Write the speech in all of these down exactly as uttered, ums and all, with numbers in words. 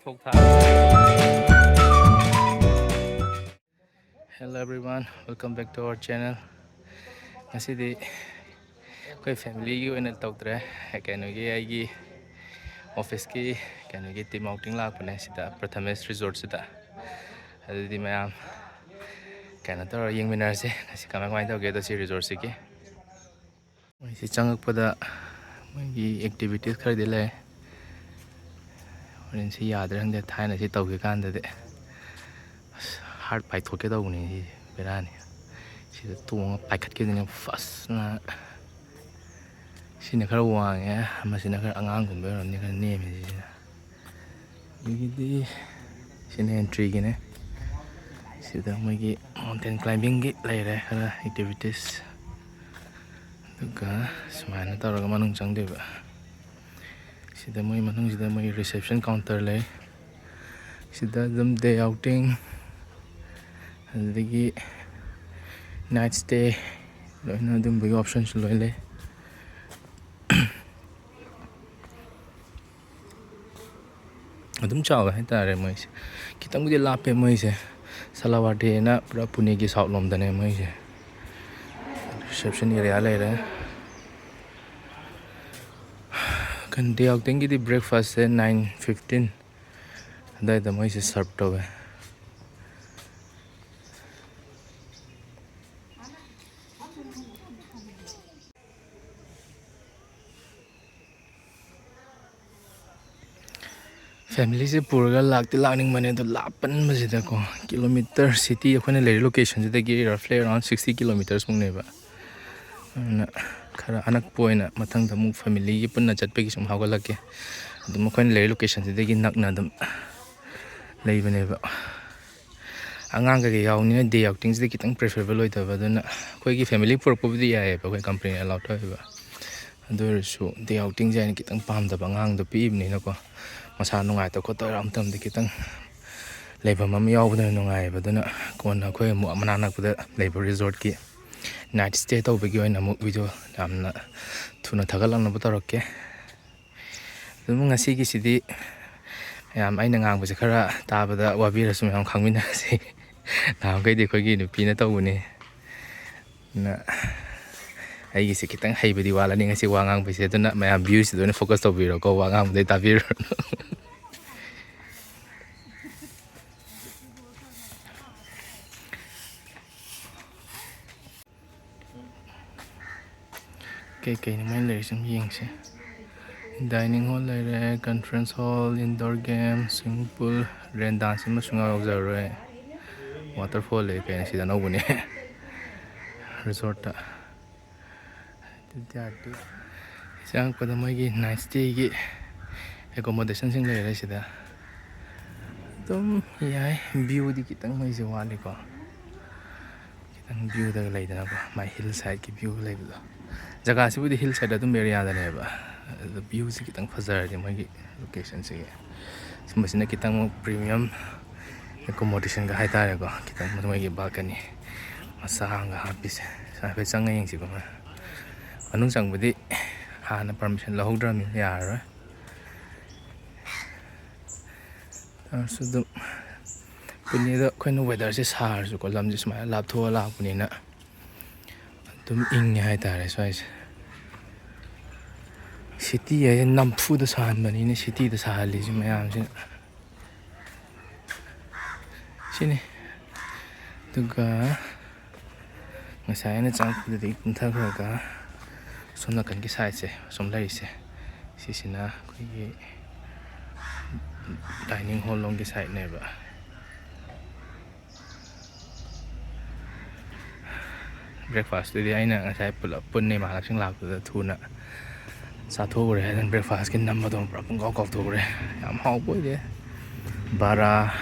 ꯊꯣꯛ ꯊꯥ꯫ Hello everyone, welcome back to our channel. ꯉꯁꯤꯗꯤ ꯑꯩꯈꯣꯏ ꯐꯦꯃꯤꯂꯤꯒꯤ ꯑꯣꯏꯅ ꯇꯧꯗ꯭ꯔꯦ, ꯀꯩꯅꯣꯒꯤ, ꯑꯩꯒꯤ ꯑꯣꯐꯤꯁꯀꯤ ꯀꯩꯅꯣꯒꯤ ꯇꯤꯝ ꯑꯥꯎꯇꯤꯡ ꯂꯥꯛꯄꯅꯦ ꯁꯤꯗ ꯄ꯭ꯔꯊꯃꯦꯁ ꯔꯤꯖꯣꯔꯠꯁꯤꯗ꯫ ꯑꯗꯨꯗꯤ ꯃꯌꯥꯝ ꯀꯩꯅꯣ ꯇꯧꯔ ꯌꯦꯡꯃꯤꯟꯅꯔꯁꯦ ꯉꯁꯤ ꯀꯃꯥꯏ ꯀꯃꯥꯏꯅ ꯇꯧꯒꯦꯗꯣ ꯁꯤ ꯔꯤꯖꯣꯔꯠꯁꯤꯒꯤ꯫ ꯃꯣꯏꯁꯤ ꯆꯪꯉꯛꯄꯗ ꯃꯣꯏꯒꯤ ꯑꯦꯛꯇꯤꯚꯤꯇꯤꯁ ꯈꯔꯗꯤ ꯂꯩ꯫ ꯍꯣꯔꯦꯟꯁꯤ ꯌꯥꯗ꯭ꯔꯦ ꯈꯪꯗꯦ, ꯊꯥꯏꯅ ꯁꯤ ꯇꯧꯈꯤꯀꯥꯟꯗꯗꯤ ꯑꯁ ꯍꯥꯔꯠ ꯄꯥꯏꯊꯣꯛꯀꯦ ꯇꯧꯕꯅꯤ꯫ ꯁꯤ ꯕꯦꯔꯥꯅꯤ꯫ ꯁꯤꯗ ꯇꯣꯡꯉ ꯄꯥꯏꯈꯠꯈꯤꯗꯣꯏꯅꯦ ꯐꯥꯁꯅ꯫ ꯁꯤꯅ ꯈꯔ ꯋꯥꯡꯉꯦ, ꯑꯃꯁꯤꯅ ꯈꯔ ꯑꯉꯥꯡꯒꯨꯝꯕ ꯑꯣꯏꯔꯝꯅꯤ, ꯈꯔ ꯅꯦꯝꯃꯦ ꯁꯤꯁꯤꯅ꯫ ꯑꯗꯒꯤꯗꯤ ꯁꯤꯅ ꯑꯦꯟꯇ꯭ꯔꯤꯒꯤꯅꯦ꯫ ꯁꯤꯗ ꯃꯣꯏꯒꯤ ꯃꯥꯎꯟꯇꯦꯟ ꯀ꯭ꯂꯥꯏꯝꯕꯤꯡꯒꯤ ꯂꯩꯔꯦ ꯈꯔ ꯑꯦꯛꯇꯤꯚꯤꯇꯤꯁ꯫ ꯑꯗꯨꯒ ꯁꯨꯃꯥꯏꯅ ꯇꯧꯔꯒ ꯃꯅꯨꯡ ꯆꯪꯗꯣꯏꯕ꯫ ꯁꯤꯗ ꯃꯣꯏ ꯃꯅꯨꯡꯁꯤꯗ ꯃꯣꯏ ꯔꯤꯁꯦꯞꯁꯟ ꯀꯥꯎꯟꯇꯔ ꯂꯩ꯫ ꯁꯤꯗ ꯑꯗꯨꯝ ꯗꯦ ꯑꯥꯎꯇꯤꯡ, ꯑꯗꯨꯗꯒꯤ ꯅꯥꯏꯠ ꯁ꯭ꯇꯦ, ꯂꯣꯏꯅ ꯑꯗꯨꯝꯕꯒꯤ ꯑꯣꯞꯁꯟꯁꯨ ꯂꯣꯏ ꯂꯩ꯫ ꯑꯗꯨꯝ ꯆꯥꯎꯋꯦ ꯍꯥꯏꯇꯥꯔꯦ ꯃꯣꯏꯁꯦ꯫ ꯈꯤꯇꯪꯕꯨꯗꯤ ꯂꯥꯞꯄꯦ ꯃꯣꯏꯁꯦ꯫ ꯁꯂꯥꯋꯥꯔꯗꯤꯅ ꯄꯨꯔꯥ ꯄꯨꯅꯦꯒꯤ ꯁꯥꯎꯠ ꯂꯣꯝꯗꯅꯦ ꯃꯣꯏꯁꯦ꯫ ꯔꯤꯁꯦꯞꯁꯟ ꯑꯦꯔꯤꯌꯥ ꯂꯩꯔꯦ꯫ ꯀꯩꯅꯣ, ꯗꯦ ꯑꯥꯎꯇꯤꯡꯒꯤꯗꯤ ꯕ꯭ꯔꯦꯛꯐꯥꯁꯁꯦ ꯅꯥꯏꯟ ꯐꯤꯐꯇꯤꯟ ꯑꯗꯨꯋꯥꯏꯗ ꯃꯣꯏꯁꯦ ꯁꯔꯞ ꯇꯧꯋꯦ꯫ ꯐꯦꯃꯤꯂꯤꯁꯦ ꯄꯨꯔꯒ ꯂꯥꯛꯇꯤ ꯂꯥꯛꯅꯤꯡꯕꯅꯦ, ꯑꯗꯣ ꯂꯥꯞꯄꯟꯕꯁꯤꯗꯀꯣ, ꯀꯤꯂꯣꯃꯤꯇꯔ, ꯁꯤꯇꯤ ꯑꯩꯈꯣꯏꯅ ꯂꯩꯔꯤ ꯂꯣꯀꯦꯁꯟꯁꯤꯗꯒꯤ ꯔꯐꯂꯤ ꯑꯦꯔꯥꯎꯟ ꯁꯤꯛꯁꯇꯤ ꯀꯤꯂꯣꯃꯤꯇꯔꯁꯃꯨꯛꯅꯦꯕ꯫ ꯑꯗꯨꯅ ꯈꯔ ꯑꯅꯛꯄ ꯑꯣꯏꯅ ꯃꯊꯪꯗ ꯑꯃꯨꯛ ꯐꯦꯃꯤꯂꯤꯒꯤ ꯄꯨꯟꯅ ꯆꯠꯄꯒꯤ ꯁꯨꯝ ꯍꯧꯒꯠꯂꯛꯀꯦ꯫ ꯑꯗꯨꯝ ꯑꯩꯈꯣꯏꯅ ꯂꯩꯔꯤ ꯂꯣꯀꯦꯁꯟꯁꯤꯗꯒꯤ ꯅꯛꯅ ꯑꯗꯨꯝ ꯂꯩꯕꯅꯦꯕ꯫ ꯑꯉꯥꯡ ꯀꯩꯀꯩ ꯌꯥꯎꯕꯅꯤꯅ ꯗꯦ ꯑꯥꯎꯇꯤꯡꯁꯤꯗꯤ ꯈꯤꯇꯪ ꯄ꯭ꯔꯤꯐꯔꯦꯕꯜ ꯑꯣꯏꯗꯕ, ꯑꯗꯨꯅ ꯑꯩꯈꯣꯏꯒꯤ ꯐꯦꯃꯤꯂꯤ ꯄꯨꯔꯛꯄꯕꯨꯗꯤ ꯌꯥꯏꯑꯕ, ꯑꯩꯈꯣꯏ ꯀꯝꯄꯅꯤꯅ ꯑꯦꯂꯥꯎ ꯇꯧꯋꯦꯕ꯫ ꯑꯗꯨ ꯑꯣꯏꯔꯁꯨ ꯗꯦ ꯑꯥꯎꯇꯤꯡꯁꯦ ꯑꯩꯅ ꯈꯤꯇꯪ ꯄꯥꯝꯗꯕ, ꯑꯉꯥꯡꯗꯣ ꯄꯤꯛꯏꯕꯅꯤꯅꯀꯣ, ꯃꯁꯥ ꯅꯨꯡꯉꯥꯏꯇ ꯈꯣꯠꯇ ꯌꯥꯎꯔ ꯃꯇꯝꯗ ꯈꯤꯇꯪ ꯂꯩꯐꯝ ꯑꯃ ꯌꯥꯎꯕꯗꯨꯅ ꯅꯨꯡꯉꯥꯏꯌꯦꯕ꯫ ꯑꯗꯨꯅ ꯀꯣꯟꯅ ꯑꯩꯈꯣꯏ ꯑꯃꯨꯛ ꯃꯅꯥꯛ ꯅꯛꯄꯗ ꯂꯩꯕ ꯔꯤꯖꯣꯔꯠꯀꯤ ꯅꯥꯏꯠ ꯁ꯭ꯇꯦ ꯇꯧꯕꯒꯤ ꯑꯣꯏꯅ ꯑꯃꯨꯛ ꯚꯤꯗꯤꯑꯣ ꯌꯥꯝꯅ ꯊꯨꯅ ꯊꯥꯒꯠꯂꯛꯅꯕ ꯇꯧꯔꯛꯀꯦ꯫ ꯑꯗꯨꯝ ꯉꯁꯤꯒꯤꯁꯤꯗꯤ ꯃꯌꯥꯝ ꯑꯩꯅ ꯉꯥꯡꯕꯁꯦ ꯈꯔ ꯇꯥꯕꯗ ꯋꯥꯕꯤꯔꯁꯨ ꯃꯌꯥꯝ ꯈꯪꯃꯤꯟꯅꯔꯁꯤ꯫ ꯅꯍꯥꯟꯈꯩꯗꯤ ꯑꯩꯈꯣꯏꯒꯤ ꯅꯨꯄꯤꯅ ꯇꯧꯕꯅꯤ꯫ ꯑꯗꯨꯅ ꯑꯩꯒꯤꯁꯦ ꯈꯤꯇꯪ ꯍꯩꯕꯗꯤ ꯋꯥꯠꯂꯅꯤ ꯉꯁꯤ ꯋꯥ ꯉꯥꯡꯕꯩꯁꯦ꯫ ꯑꯗꯨꯅ ꯃꯌꯥꯝ ꯚ꯭ꯌꯨꯁꯤꯗ ꯑꯣꯏꯅ ꯐꯣꯀꯁ ꯇꯧꯕꯤꯔꯣꯀꯣ, ꯋꯥ ꯉꯥꯡꯕꯗꯩ ꯇꯥꯕꯤꯔꯨꯔꯅꯨ꯫ ꯀꯩꯀꯩꯅꯣ ꯃꯣꯏꯅ ꯂꯩꯔꯤꯁꯦ ꯑꯗꯨꯝ ꯌꯦꯡꯁꯦ꯫ Dining hall ꯂꯩꯔꯦ, conference hall, indoor game, swimming pool, rain dance ꯑꯃ ꯁꯨꯡꯌꯥꯎ ꯌꯥꯎꯖꯔꯔꯣꯏ꯫ Waterfall ꯂꯩ ꯀꯩꯅꯣ ꯁꯤꯗ ꯑꯅꯧꯕꯅꯦ꯫ Resort ꯇ꯫ ꯆꯪꯉꯛꯄꯗ ꯃꯣꯏꯒꯤ night stay ꯒꯤ accommodation ꯁꯤꯡ ꯂꯩꯔꯦ ꯁꯤꯗ꯫ ꯑꯗꯨꯝ ꯌꯥꯏ, view ꯗꯤ ꯈꯤꯇꯪ ꯃꯩꯁꯦ ꯋꯥꯠꯂꯤꯀꯣ꯫ ꯈꯤꯇꯪ view ꯗꯒ ꯂꯩꯗꯅꯀꯣ, ꯃꯥꯏ hill side ꯀꯤ view ꯂꯩꯕꯗꯣ꯫ ꯖꯒꯥꯁꯤꯕꯨꯗꯤ hill side ꯑꯗꯨꯝ area ꯗꯅꯦꯕ, ꯑꯗꯨ view ꯁꯤ ꯈꯤꯇꯪ ꯐꯖꯔꯗꯤ ꯃꯣꯏꯒꯤ location ꯁꯤꯒꯤ꯫ ꯁꯨꯝꯕꯁꯤꯅ ꯈꯤꯇꯪ ꯑꯃꯨꯛ premium accommodation ꯒ ꯍꯥꯏꯇꯥꯔꯦꯀꯣ, ꯈꯤꯇꯪ ꯃꯣꯏꯒꯤ balcony ꯃꯆꯥ ꯑꯃꯒ ꯍꯥꯞꯄꯤꯁꯦ꯫ ꯁꯨꯃꯥꯏꯅ ꯍꯥꯏꯐꯦꯠ ꯆꯪꯉ ꯌꯦꯡꯁꯤꯀꯣ꯫ ꯃꯅꯨꯡ ꯆꯪꯕꯗꯤ ꯍꯥꯟꯅ permission ꯂꯧꯍꯧꯗ꯭ꯔꯕꯅꯤꯅ ꯌꯥꯔꯔꯣꯏ꯫ ꯇꯥꯔꯁꯨ ꯑꯗꯨꯝ ꯄꯨꯅꯦꯗ ꯑꯩꯈꯣꯏꯅ weather ꯁꯦ ꯁꯥꯔꯁꯨꯀꯣ, ꯂꯝꯁꯦ ꯁꯨꯃꯥꯏꯅ ꯂꯥꯞꯊꯣꯛꯑ ꯂꯥꯛꯄꯅꯤꯅ ꯑꯗꯨꯝ ꯏꯪꯉꯦ ꯍꯥꯏꯇꯥꯔꯦ ꯁ꯭ꯋꯥꯏꯁꯦ꯫ City ꯍꯥꯏꯁꯦ ꯅꯝꯐꯨꯗ ꯁꯥꯍꯟꯕꯅꯤꯅꯦ, city ꯗ ꯁꯥꯍꯜꯂꯤꯁꯦ ꯃꯌꯥꯝꯁꯤꯅ꯫ ꯁꯤꯅꯤ꯫ ꯑꯗꯨꯒ ꯉꯁꯥꯏ ꯑꯩꯅ ꯆꯪꯉꯛꯄꯗꯨꯗꯒꯤ ꯀꯨꯝꯊꯈ꯭ꯔꯒ ꯁꯣꯝ ꯅꯥꯀꯟꯒꯤ side ꯁꯦ, ꯑꯁꯣꯝ ꯂꯩꯔꯤꯁꯦ, ꯁꯤꯁꯤꯅ ꯑꯩꯈꯣꯏꯒꯤ dining hall ꯂꯣꯝꯒꯤ side ꯅꯦꯕ꯫ Breakfast ꯇꯨꯗꯤ ꯑꯩꯅ ꯉꯁꯥꯏ ꯄꯨꯂꯞ ꯄꯨꯟꯅ ꯏꯃꯥꯟꯅꯕꯁꯤꯡ ꯂꯥꯛꯄꯗꯨꯗ ꯊꯨꯅ ꯆꯥꯊꯣꯛꯎꯔꯦ꯫ ꯑꯗꯨꯅ breakfast ꯀꯤ ꯅꯝꯕꯗꯣ ꯄꯨꯔꯥ ꯄꯨꯡꯀꯥꯎ ꯀꯥꯎꯊꯣꯛꯎꯔꯦ꯫ ꯌꯥꯝ ꯍꯥꯎꯕ ꯑꯣꯏꯗꯦ꯫ ꯕꯔꯥ,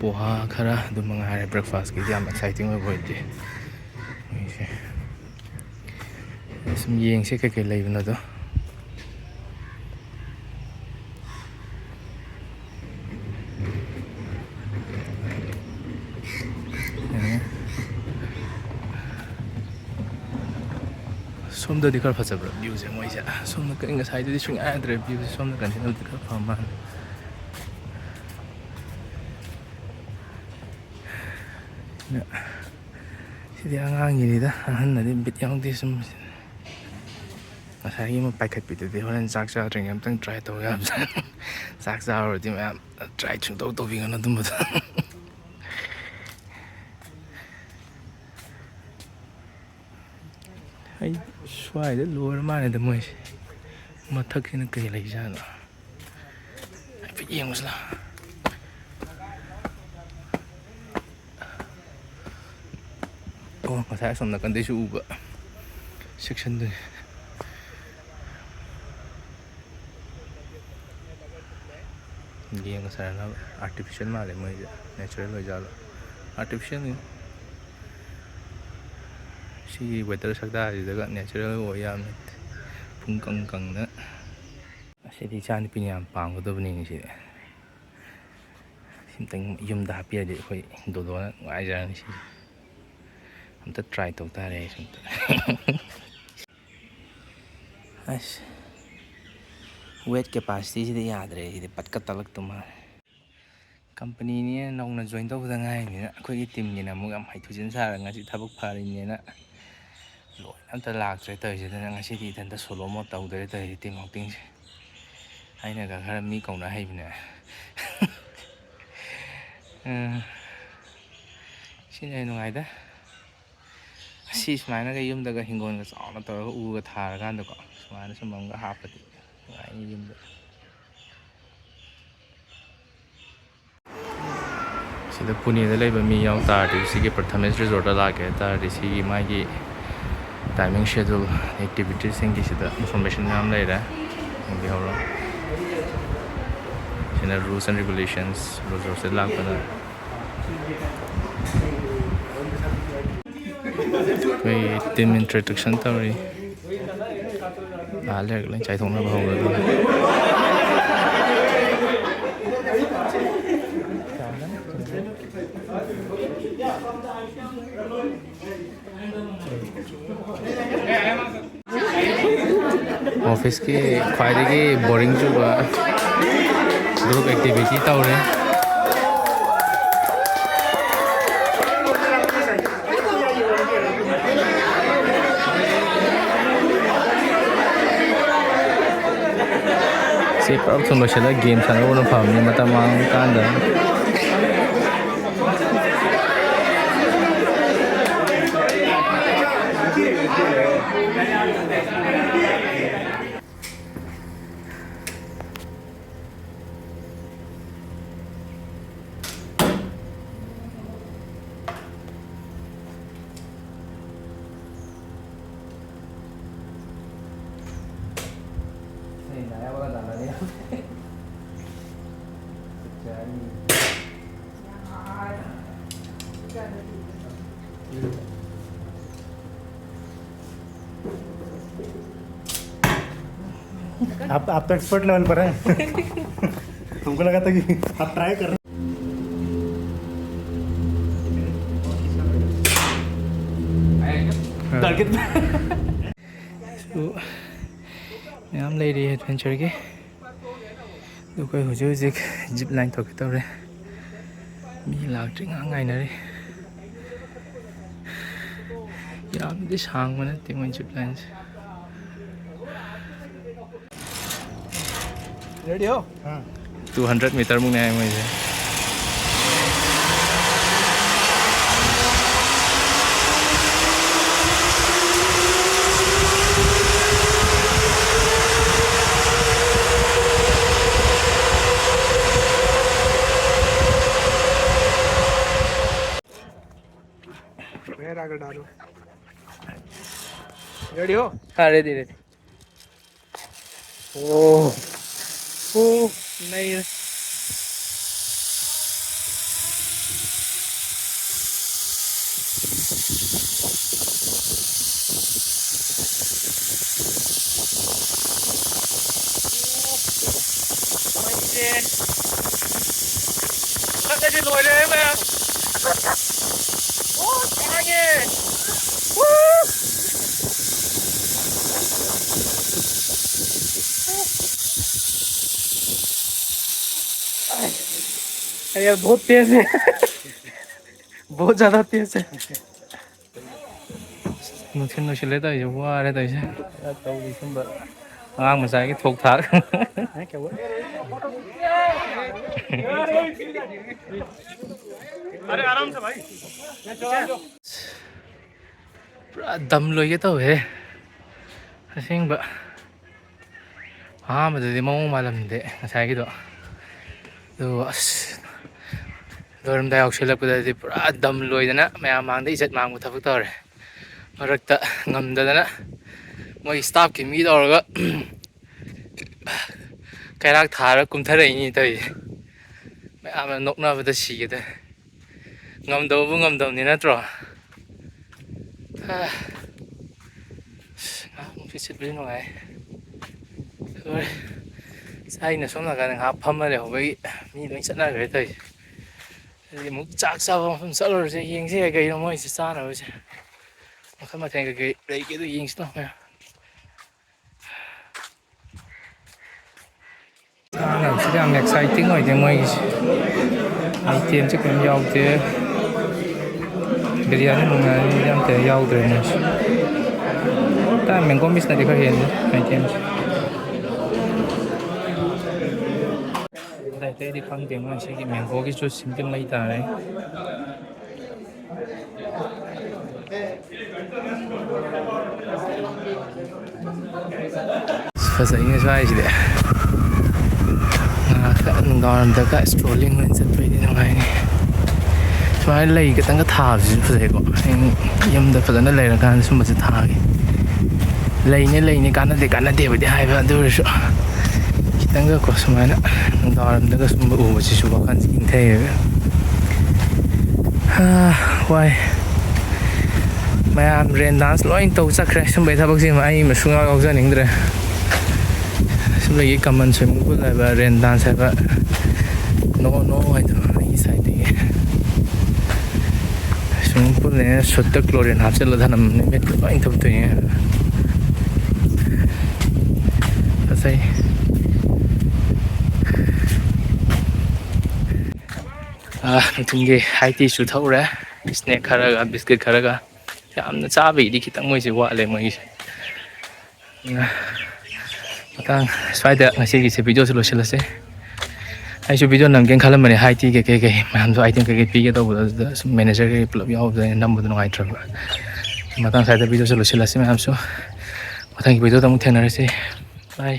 ꯄꯣꯍꯥ ꯈꯔ ꯑꯗꯨ ꯃꯉꯥꯏꯔꯦ꯫ Breakfast ꯀꯤꯗꯤ ꯌꯥꯝ exciting ꯑꯣꯏꯕ ꯑꯣꯏꯗꯦ꯫ ꯃꯣꯏꯁꯦ ꯁꯨꯝ ꯌꯦꯡꯁꯦ ꯀꯩꯀꯩ ꯂꯩꯕꯅꯣꯗꯣ꯫ ꯁꯣꯝꯗꯗꯤ ꯈꯔ ꯐꯖꯕ꯭ꯔꯥ view ꯁꯦ ꯃꯣꯏꯁꯦ? ꯁꯣꯝꯗ ꯀꯔꯤ, ꯉꯁꯥꯏꯗꯨꯗꯤ ꯁꯨꯡꯌꯥ ꯌꯥꯗ꯭ꯔꯦ view ꯁꯦ꯫ ꯁꯣꯝꯗ ꯀꯟꯗꯤꯁꯟ ꯑꯃꯗꯤ ꯈꯔ ꯐꯕ ꯃꯥꯜꯂꯦ꯫ ꯁꯤꯗꯤ ꯑꯉꯥꯡꯒꯤꯅꯤꯗ, ꯑꯍꯟꯅꯗꯤ ꯕꯤꯠ ꯌꯥꯎꯗꯦ ꯁꯨꯝ꯫ ꯉꯁꯥꯏꯒꯤ ꯑꯃ ꯄꯥꯏꯈꯠꯄꯤꯗꯨꯗꯤ ꯍꯣꯔꯦꯟ ꯆꯥꯛ ꯆꯥꯗ꯭ꯔꯤꯉꯩ ꯑꯝꯇꯪ ꯇ꯭ꯔꯥꯏ ꯇꯧ ꯌꯥꯕꯖꯥꯠꯅꯤ꯫ ꯆꯥꯛ ꯆꯥꯔꯨꯔꯗꯤ ꯃꯌꯥꯝ ꯇ꯭ꯔꯥꯏ ꯁꯨꯡꯇꯧ ꯇꯧꯕꯤꯒꯅꯨ ꯑꯗꯨꯝꯕꯗꯣ꯫ ꯑꯩ ꯁ꯭ꯋꯥꯏꯗ ꯂꯣꯏꯔ ꯃꯥꯜꯂꯦꯗ ꯃꯣꯏꯁꯦ꯫ ꯃꯊꯛꯁꯤꯅ ꯀꯩ ꯂꯩꯖꯥꯠꯅꯣ? ꯍꯥꯏꯐꯦꯠ ꯌꯦꯡꯉꯨꯁꯤ ꯂꯥꯎ꯫ ꯑꯣ, ꯉꯁꯥꯏ ꯑꯁꯣꯝ ꯅꯥꯀꯟꯗꯩꯁꯨ ꯎꯕ ꯁꯦꯛꯁꯟꯗꯨꯅꯤ꯫ ꯌꯦꯡꯉ ꯁꯥꯟꯅꯅꯕ꯫ ꯑꯥꯔꯇꯤꯐꯤꯁꯦꯜ ꯃꯥꯜꯂꯦ ꯃꯣꯏꯁꯦ, ꯅꯦꯆꯔꯦꯜ ꯑꯣꯏꯖꯥꯠꯂꯣ? ꯑꯥꯔꯇꯤꯐꯤꯁꯦꯜꯅꯤ꯫ ꯁꯤꯒꯤ ꯋꯦꯗꯔ ꯁꯛꯇꯥꯁꯤꯗꯒ ꯅꯦꯆꯔꯦꯜ ꯑꯣꯏ ꯌꯥꯝꯅ ꯄꯨꯡ ꯀꯪ ꯀꯪꯅ꯫ ꯑꯁꯤꯗꯤ ꯏꯆꯥ ꯅꯨꯄꯤꯅ ꯌꯥꯝ ꯄꯥꯝꯒꯗꯕꯅꯤꯅꯦ ꯁꯤꯗꯤ꯫ ꯁꯤꯝꯇꯪ ꯌꯨꯝꯗ ꯍꯥꯞꯄꯤꯔꯗꯤ ꯑꯩꯈꯣꯏ ꯗꯣꯗꯣꯅ ꯅꯨꯡꯉꯥꯏꯖꯔꯅꯤ ꯁꯤꯁꯦ꯫ ꯑꯝꯇ ꯇ꯭ꯔꯥꯏ ꯇꯧ ꯇꯥꯔꯦ ꯑꯩꯁꯨ ꯑꯝꯇ꯫ ꯑꯁ, ꯋꯦꯠ ꯀꯦꯄꯥꯁꯤꯇꯤꯁꯤꯗꯤ ꯌꯥꯗ꯭ꯔꯦ, ꯁꯤꯗꯤ ꯄꯠꯀ ꯇꯠꯂꯛꯇꯧ ꯃꯥꯜꯂꯦ꯫ ꯀꯝꯄꯅꯤꯅꯦ, ꯅꯧꯅ ꯖꯣꯏꯟ ꯇꯧꯕꯗ ꯉꯥꯏꯔꯤꯕꯅꯤꯅ ꯑꯩꯈꯣꯏꯒꯤ ꯇꯤꯝꯒꯤꯅ ꯑꯃꯨꯛ ꯌꯥꯝ ꯍꯩꯊꯨꯖꯤꯟ ꯁꯥꯔꯒ ꯉꯁꯤ ꯊꯕꯛ ꯐꯔꯤꯅꯦꯅ ꯂꯣꯏꯅ ꯑꯝꯇ ꯂꯥꯛꯇ꯭ꯔꯦ ꯇꯧꯔꯤꯁꯦ꯫ ꯑꯗꯨꯅ ꯉꯁꯤꯗꯤ ꯏꯊꯟꯇ ꯁꯣꯂꯣ ꯃꯣꯠ ꯇꯧꯗꯣꯔꯦ ꯇꯧꯔꯤꯁꯦ, ꯇꯤꯝ ꯑꯥꯎꯇꯤꯡꯁꯦ꯫ ꯑꯩꯅꯒ ꯈꯔ ꯃꯤ ꯀꯧꯅ ꯍꯩꯕꯅꯦ꯫ ꯎꯝ, ꯁꯤꯅ ꯍꯦꯟꯅ ꯅꯨꯡꯉꯥꯏꯗ꯫ ꯑꯁꯤ ꯁꯨꯃꯥꯏꯅꯒ ꯌꯨꯝꯗꯒ ꯍꯤꯡꯒꯣꯜꯒ ꯆꯥꯎꯅ ꯇꯧꯔꯒ ꯎꯒ ꯊꯥꯔꯀꯥꯟꯗꯀꯣ, ꯁꯨꯃꯥꯏꯅ ꯁꯨꯝ ꯑꯃꯒ ꯍꯥꯞꯄꯗꯤ ꯅꯨꯡꯉꯥꯏꯅꯤ ꯌꯨꯝꯗ꯫ ꯁꯤꯗ ꯄꯨꯅꯦꯗ ꯂꯩꯕ ꯃꯤ ꯌꯥꯎ ꯇꯥꯔꯗꯤ, ꯁꯤꯒꯤ ꯄ꯭ꯔꯊꯃꯦꯁ ꯔꯤꯖꯣꯔꯠꯇ ꯂꯥꯛꯀꯦ ꯍꯥꯏ ꯇꯥꯔꯗꯤ, ꯁꯤꯒꯤ ꯃꯥꯒꯤ ꯇꯥꯏꯃꯤꯡ ꯁꯦꯗꯨꯜ, ꯑꯦꯛꯇꯤꯚꯤꯇꯤꯁꯁꯤꯡꯒꯤ ꯁꯤꯗ ꯏꯟꯐꯣꯔꯃꯦꯁꯟ ꯃꯌꯥꯝ ꯂꯩꯔꯦ, ꯌꯦꯡꯕꯤꯍꯧꯔꯣ꯫ ꯁꯤꯅ rules and regulations, ꯔꯤꯖꯣꯔꯠꯁꯤꯗ ꯂꯥꯛꯄꯗ꯫ ꯑꯩꯈꯣꯏ ꯇꯤꯝ ꯏꯟꯇ꯭ꯔꯣꯗꯛꯁꯟ ꯇꯧꯔꯤ꯫ ꯉꯥꯏꯍꯥꯛ ꯂꯩꯔꯒ ꯂꯣꯏ ꯆꯥꯏꯊꯣꯛꯅꯕ ꯍꯧꯔꯗꯣꯏꯅꯤ꯫ ꯑꯣꯐꯤꯁꯀꯤ ꯈ꯭ꯋꯥꯏꯗꯒꯤ ꯕꯣꯔꯤꯡ ꯆꯨꯕ ꯒ꯭ꯔꯨꯞ ꯑꯦꯛꯇꯤꯚꯤꯇꯤ ꯇꯧꯔꯦ꯫ ꯁꯤ ꯄꯨꯂꯞ ꯊꯨꯅ ꯂꯣꯏꯁꯤꯜꯂꯒ ꯒꯦꯝ ꯁꯥꯟꯅꯧꯕꯅ ꯐꯕꯅꯤ, ꯃꯇꯝ ꯃꯥꯡꯍꯟ ꯀꯥꯟꯗ꯫ आप, आप तो एक्सपर्ट लेवल पर हैं। हमको लगा था कि आप ट्राई कर रहे हैं। ꯃꯌꯥꯝ ꯂꯩꯔꯤ ꯑꯦꯗꯚꯦꯟꯆꯔꯒꯤ꯫ ꯑꯗꯨ ꯑꯩꯈꯣꯏ ꯍꯧꯖꯤꯛ ꯍꯧꯖꯤꯛ ꯖꯤꯞ ꯂꯥꯏꯟ ꯊꯣꯛꯀꯦ ꯇꯧꯔꯦ꯫ ꯃꯤ ꯂꯥꯛꯇ꯭ꯔꯤ, ꯉꯥꯏꯍꯥꯛ ꯉꯥꯏꯅꯔꯤ꯫ ꯌꯥꯝꯗꯤ ꯁꯥꯡꯕ ꯅꯠꯇꯦ ꯃꯣꯏ ꯖꯤꯞ ꯂꯥꯏꯟꯁꯦ꯫ ꯔꯦꯗꯤ ꯍꯣ? ꯇꯨ ꯍꯟꯗ꯭ꯔꯦꯠ ꯃꯤꯇꯔꯃꯨꯛꯅꯦ ꯍꯥꯏ ꯃꯣꯏꯁꯦ꯫ पैर आगे डालो। रेडी हो? हाँ, रेडी, रेडी। ओ, ओ, नहीं। ꯆꯠꯂꯁꯤ ꯂꯣꯏꯔꯦ ꯃꯌꯥꯝ꯫ ꯑꯣ, ꯇꯥꯡꯉꯦ꯫ ꯋꯨ! अरे यार, बहुत तेज है। बहुत ज्यादा तेज है। ꯅꯨꯡꯊꯤꯜ ꯂꯣꯏꯁꯤꯜꯂꯦ ꯇꯧꯔꯤꯁꯦ, ꯋꯥꯔꯦ ꯇꯧꯔꯤꯁꯦ꯫ ꯇꯧꯔꯤ ꯁꯨꯝꯕ꯫ ꯑꯉꯥꯡ ꯃꯆꯥꯒꯤ ꯊꯣꯛ ꯊꯥꯛ꯫ ꯄꯨꯔꯥ ꯗꯝ ꯂꯣꯏꯒꯦ ꯇꯧꯋꯦ ꯑꯁꯦꯡꯕ꯫ ꯑꯍꯥꯟꯕꯗꯗꯤ ꯃꯑꯣꯡ ꯃꯥꯜꯂꯝꯗꯦ ꯉꯁꯥꯏꯒꯤꯗꯣ꯫ ꯑꯗꯨ ꯑꯁ, ꯂꯣꯏꯔꯝꯗꯥꯏ ꯌꯥꯎꯁꯜꯂꯛꯄꯗꯗꯤ ꯄꯨꯔꯥ ꯗꯝ ꯂꯣꯏꯗꯅ ꯃꯌꯥꯝ ꯃꯥꯡꯗ ꯏꯖꯠ ꯃꯥꯡꯕ ꯊꯕꯛ ꯇꯧꯔꯦ꯫ ꯃꯔꯛꯇ ꯉꯝꯗꯗꯅ ꯃꯣꯏ ꯁ꯭ꯇꯥꯐꯀꯤ ꯃꯤ ꯇꯧꯔꯒ ꯀꯩꯔꯥꯛ ꯊꯥꯔ ꯀꯨꯝꯊꯔꯛꯏꯅꯤ ꯇꯧꯔꯤꯁꯦ꯫ ꯃꯌꯥꯝꯅ ꯅꯣꯛꯅꯕꯗ ꯁꯤꯒꯦ ꯇꯧꯋꯦ꯫ ꯉꯝꯗꯕꯕꯨ ꯉꯝꯗꯕꯅꯤ ꯅꯠꯇ꯭ꯔꯣ? ꯍꯥ꯫ ꯑꯁ, ꯉꯥꯏꯍꯥꯛ ꯅꯨꯡꯁꯤꯠ ꯁꯤꯠꯄꯁꯤ ꯅꯨꯡꯉꯥꯏ꯫ ꯂꯣꯏꯔꯦ꯫ ꯑꯩꯅ ꯁꯣꯝ ꯅꯥꯀꯟꯗ ꯉꯥꯏꯍꯥꯛ ꯐꯝꯃ ꯂꯩꯍꯧꯕꯒꯤ ꯃꯤ ꯂꯣꯏ ꯆꯠꯅꯈ꯭ꯔꯦ ꯇꯧꯔꯤꯁꯦ꯫ ꯑꯗꯨꯗꯤ ꯑꯃꯨꯛ ꯆꯥꯛ ꯆꯥꯕ ꯃꯐꯝ ꯆꯠꯂꯨꯔꯁꯦ, ꯌꯦꯡꯁꯦ ꯀꯩꯅꯣ ꯃꯣꯏꯁꯦ ꯆꯥꯅꯕꯁꯦ꯫ ꯃꯈꯜ ꯃꯊꯦꯜ ꯀꯩꯀꯩ ꯂꯩꯒꯦꯗꯣ ꯌꯦꯡꯁꯤ ꯂꯥꯎ ꯃꯌꯥꯝ꯫ ꯆꯥꯅꯕꯁꯤꯗꯤ ꯌꯥꯝ ꯑꯦꯛꯁꯥꯏꯇꯤꯡ ꯑꯣꯏꯗꯦ ꯃꯣꯏꯒꯤꯁꯦ꯫ ꯑꯥꯏꯇꯦꯝꯁꯦ ꯀꯔꯤꯝ ꯌꯥꯎꯗꯦ꯫ ꯕꯤꯔꯌꯥꯅꯤ ꯅꯨꯡꯌꯥꯅꯤꯗꯤ ꯑꯝꯇ ꯌꯥꯎꯗ꯭ꯔꯦ ꯃꯣꯏꯁꯦ꯫ ꯇꯥ ꯃꯦꯡꯒꯣ ꯃꯤꯁꯅꯗꯤ ꯈꯔ ꯍꯦꯜꯂꯤ ꯑꯥꯏꯇꯦꯝꯁꯦ꯫ ꯑꯇꯩ ꯑꯇꯩꯗꯤ ꯈꯪꯗꯦ ꯃꯣꯏ ꯁꯤꯒꯤ ꯃꯦꯡꯒꯣꯒꯤ ꯖꯨꯁꯁꯤꯃꯗꯤ ꯃꯩ ꯇꯥꯔꯦ꯫ ꯐꯖꯩꯅꯦ ꯁ꯭ꯋꯥꯏꯁꯤꯗꯤ꯫ ꯉꯥꯏꯍꯥꯛꯇ ꯅꯨꯡꯗꯥꯡꯋꯥꯏꯔꯝꯗꯒ strolling ꯑꯣꯏꯅ ꯆꯠꯄꯩꯗꯤ ꯅꯨꯡꯉꯥꯏꯅꯤ꯫ ꯁꯨꯃꯥꯏꯅ ꯂꯩ ꯈꯤꯇꯪꯒ ꯊꯥꯕꯁꯤꯁꯨ ꯐꯖꯩꯀꯣ꯫ ꯑꯩ ꯌꯨꯝꯗ ꯐꯖꯅ ꯂꯩꯔꯀꯥꯟꯗ ꯁꯨꯝꯕꯁꯦ ꯊꯥꯒꯦ꯫ ꯂꯩꯅꯦ ꯂꯩꯅꯦ, ꯀꯥꯟꯅꯗꯦ ꯀꯥꯟꯅꯗꯦꯕꯨꯗꯤ ꯍꯥꯏꯕ, ꯑꯗꯨ ꯑꯣꯏꯔꯁꯨ ꯈꯤꯇꯪꯒꯀꯣ ꯁꯨꯃꯥꯏꯅ ꯅꯨꯡꯗꯥꯡꯋꯥꯏꯔꯝꯗꯒ ꯁꯨꯝꯕ ꯎꯕꯁꯤꯁꯨ ꯋꯥꯈꯜꯁꯦ ꯏꯪꯊꯩꯌꯦꯕ꯫ ꯍꯥ, ꯋꯥꯏ꯫ ꯃꯌꯥꯝ rain dance ꯂꯣꯏ ꯇꯧ ꯆꯠꯈ꯭ꯔꯦ꯫ ꯁꯨꯝꯕꯩ ꯊꯕꯛꯁꯤꯃ ꯑꯩ ꯑꯃ ꯁꯨꯡꯌꯥꯎ ꯌꯥꯎꯖꯅꯤꯡꯗ꯭ꯔꯦ꯫ ꯁꯨꯝꯕꯒꯤ common swimming pool ꯍꯥꯏꯕ, rain dance ꯍꯥꯏꯕ, no no ꯍꯥꯏꯗꯣ ꯑꯩꯒꯤ sideꯇꯒꯤ꯫ Swimming poolꯅꯦꯅ ꯁꯨꯠꯇ chlorine ꯍꯥꯞꯆꯤꯜꯂ ꯊꯅꯝꯕꯅꯤ, ꯃꯤꯠꯀ ꯂꯣꯏ ꯊꯨꯞꯇꯣꯏꯅꯦ꯫ ꯐꯖꯩ꯫ ꯑꯥ, ꯅꯨꯡꯊꯤꯜꯒꯤ high teaꯁꯨ ꯊꯛꯎꯔꯦ, snack ꯈꯔꯒ biscuit ꯈꯔꯒ꯫ ꯌꯥꯝꯅ ꯆꯥꯕꯒꯤꯗꯤ ꯈꯤꯇꯪ ꯃꯣꯏꯁꯦ ꯋꯥꯠꯂꯦ ꯃꯣꯏꯒꯤꯁꯦ꯫ ꯃꯇꯥꯡ ꯁ꯭ꯋꯥꯏꯗ ꯉꯁꯤꯒꯤꯁꯦ ꯚꯤꯗꯤꯑꯣꯁꯦ ꯂꯣꯏꯁꯤꯜꯂꯁꯦ꯫ ꯑꯩꯁꯨ ꯚꯤꯗꯤꯑꯣ ꯅꯝꯒꯦꯅ ꯈꯜꯂꯝꯕꯅꯦ, ꯍꯥꯏ ꯇꯤꯒꯤ ꯀꯩꯀꯩ ꯃꯌꯥꯝꯗꯣ, ꯑꯥꯏꯇꯦꯝ ꯀꯩꯀꯩ ꯄꯤꯒꯦ ꯇꯧꯕꯗꯣ, ꯑꯗꯨꯗ ꯁꯨꯝ ꯃꯦꯅꯦꯖꯔ ꯀꯩꯀꯩ ꯄꯨꯂꯞ ꯌꯥꯎꯕꯗ ꯑꯩꯅ ꯅꯝꯕꯗꯣ ꯅꯨꯡꯉꯥꯏꯇ꯭ꯔꯕ꯫ ꯃꯇꯥꯡ ꯁ꯭ꯋꯥꯏꯗ ꯚꯤꯗꯤꯑꯣꯁꯦ ꯂꯣꯏꯁꯤꯜꯂꯁꯤ ꯃꯌꯥꯝꯁꯨ꯫ ꯃꯊꯪꯒꯤ ꯚꯤꯗꯤꯑꯣꯗ ꯑꯃꯨꯛ ꯊꯦꯡꯅꯔꯁꯤ꯫ ꯕꯥꯏ꯫